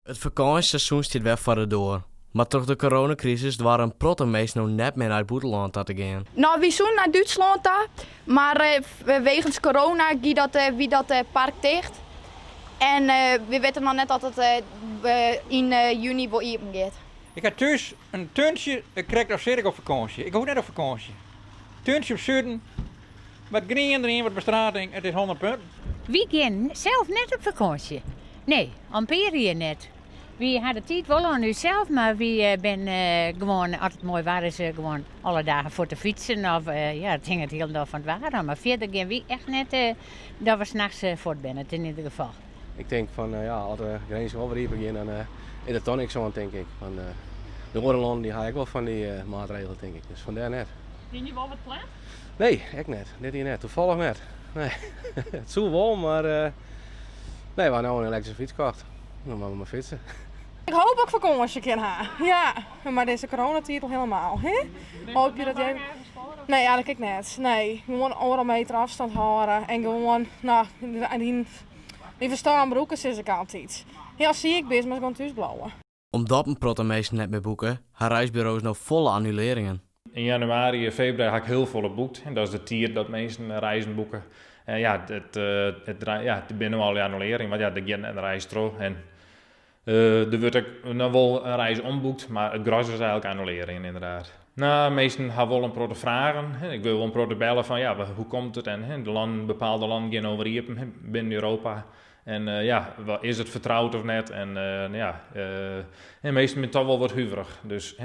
It fakânsjeseizoen stiet wer foar de doar, mar troch de coronakrisis doare in protte minsken no net mear nei it bûtenlân ta te gean. No, wy soenen nei Dútslân ta, mar wegens corona gie dat, wie dat park ticht. En wy witte noch net oft it yn juny wol iepen giet. Ik ha thús in túntsje, krekt of sit ik op fakânsje. Ik hoech net op fakânsje. Túntsje op suden, wat grien deryn, wat bestrating, it is 100 punten. Wy gean sels net op fakânsje. Nee, al in pear jier net. Wy ha de tiid wol oan ússels, mar wy binne gewoan, as it moai waar is, gewoan alle dagen fuort te fytsen. Of ja, it hinget hielendal fan it waar ôf. Mar fierder gean wy echt net dat we nachts fuort binne, in ieder gefal. Ik tink fan ja, as de grinzen wol wer iepen gean, dan is der toch niks oan, tink ik. Want de oare lannen dy ha ek wol fan dy maatregelen, tink ik. Dus fandêr net. Hiene je wol wat pland? Nee, ek net. Dit jier net. Toevallig net. Nee. It soe wol, mar nee, we ha no in elektryske fyts kocht. Dan moatte we mar fytse. Ik hoop dat ik fakânsje kin ha. Ja, mar dizze coronatiid al helemaal. Hè? Hoopje dat jij... Nee, eigentlik ek net. Nee, gewoan oardel meter afstand hâlde en gewoan, no, dyn, dyn ferstân brûke, sis ik altyd. Ja, as siik bist, moatst gewoan thús bliuwe. Omdat in protte minsken net mear boeke, ha reisburo's no folle annulearringen. Yn januari, februari ha ik hiel folle boekt. En dat is de tiid dat minsken reizen boeke. En ja, it, ja, it binne no al annulearringen, want ja, der giet net in reis troch. En der wurdt ek noch wol in reis omboekt, mar it gros is eigentlik annulearringen inderdaad. No, minsken ha wol in protte fragen. Ik wurd wol in protte belle fan ja, hoe komt it? En de lannen, bepaalde lannen gean no wer iepen binnen Europa. En ja, is it fertroud of net? En ja, en minsken binne toch wol wat huverich. Dus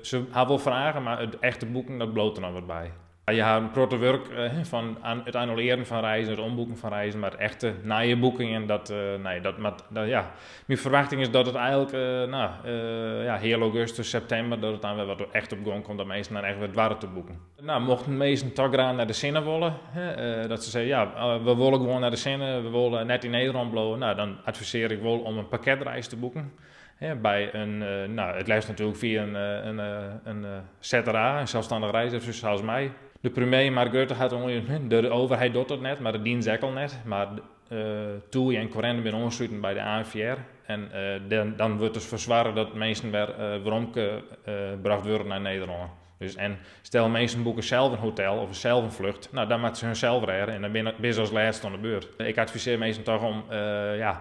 se ha wol fragen, mar it echte boeken, dat bliuwt der noch wat by. Je ha in protte wurk fan it annulearjen fan reizen, it omboeken fan reizen, mar echte nije boekingen, dat, nee, dat moat, dat, ja. Myn ferwachting is dat it eigentlik, no, ja, heal augustus, septimber, dat it dan wer wat echt op gong komt, dat minsken dan echt wer doare te boeken. No, mochten minsken toch graach nei de sinne wolle, dat se sizze, ja, we wolle gewoan nei de sinne, we wolle net yn Nederlân bliuwe, no, dan advisearje ik wol om in pakketreis te boeken. By in, no, it leafst natuerlik fia in ZRA, in zelfstandig reisadviseur sa as my. De premier Mark Rutte hat oanjûn, de overheid docht dat net, mar dat dienen se ek al net. Mar TUI en Corendon binne oansluten by de ANVR en dan wurdt dus fersoarge dat minsken wer werombrocht wurde nei Nederlân. Dus en stel minsken boeke sels in hotel of sels in flucht, no dan moatte se hunsels rêde en dan binne se as lêste oan de beurt. Ik advisearje minsken toch om ja,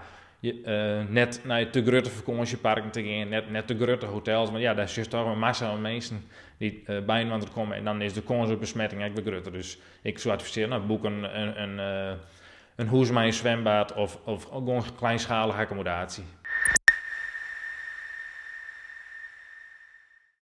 net nei te grutte fakânsjeparken te gean, net te grutte hotels, want ja, dêr sjochst toch in massa oan minsken dy't byinoar komme en dan is de kâns op besmetting ek wer grutter. Dus ik soe advisearje, no, boek in hûs mei in swimbad of gewoan kleinschalige akkommodaasje.